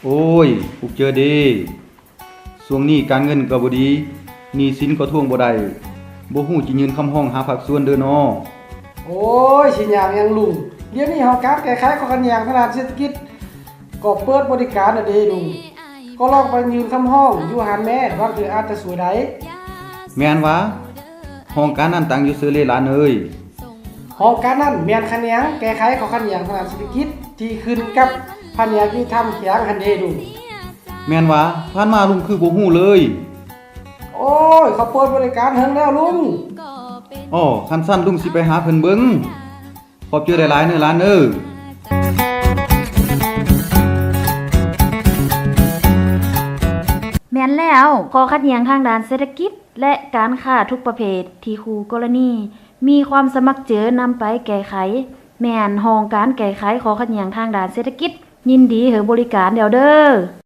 ໂອ້ຍ ພວກເຈົ້າເດ້ ຊ່ວງນີ້ການເງິນກໍບໍ່ດີ ໜີ້ສິນກໍທວງບໍ່ໄດ້ ບໍ່ຮູ້ຈະຍື່ນຄຳຮ້ອງຫາພາກສ່ວນເດີນໍ. ໂອ້ຍ ຊິຍາກຫຍັງລຸງ ດຽວນີ້ຫ້ອງການແກ້ໄຂຂໍ້ຂັດແຍ່ງທາງດ້ານເສດຖະກິດ ກໍເປີດບໍລິການແລ້ວເດ້ລຸງ ກໍລອງໄປຍື່ນຄຳຮ້ອງຢູ່ຫັ້ນແມ້ ບາງເທື່ອອາດຈະຊ່ວຍໄດ້. ແມ່ນຫວາ? ຫ້ອງການນັ້ນຕັ້ງຢູ່ໃສເລຫຼານເອີຍ? ຫ້ອງການນັ້ນແມ່ນຂະແໜງແກ້ໄຂຂໍ້ຂັດແຍ່ງທາງດ້ານເສດຖະກິດ ທີ່ຂຶ້ນກັບພະແນກຍຸຕິທຳແຂວງຫັ້ນເດ້ລຸງ. ແມ່ນຫວາ? ຜ່ານມາລຸງຄືບໍ່ຮູ້ເລີຍ. ໂອ້ຍ ເຂົາເປີດບໍລິການເຖິງແລ້ວລຸງ. ອໍ ຄັນຊັ້ນລຸງຊິໄປຫາເພິ່ນເບິ່ງ. ຂອບໃຈຫຼາຍໆເນີຫຼານເນີ. ແມ່ນແລ້ວ ຂໍ້ຂັດແຍ່ງທາງດ້ານເສດຖະກິດ ແລະ ການຄ້າທຸກປະເພດທີ່ຄູ່ກໍລະນີມີຄວາມສະໝັກເຈີນຳໄປແກ້ໄຂ ແມ່ນຫ້ອງການແກ້ໄຂຂໍ້ຂັດແຍ່ງທາງດ້ານເສດຖະກິດ ຍິນດີໃຫ້ບໍລິການແລ້ວເດີ.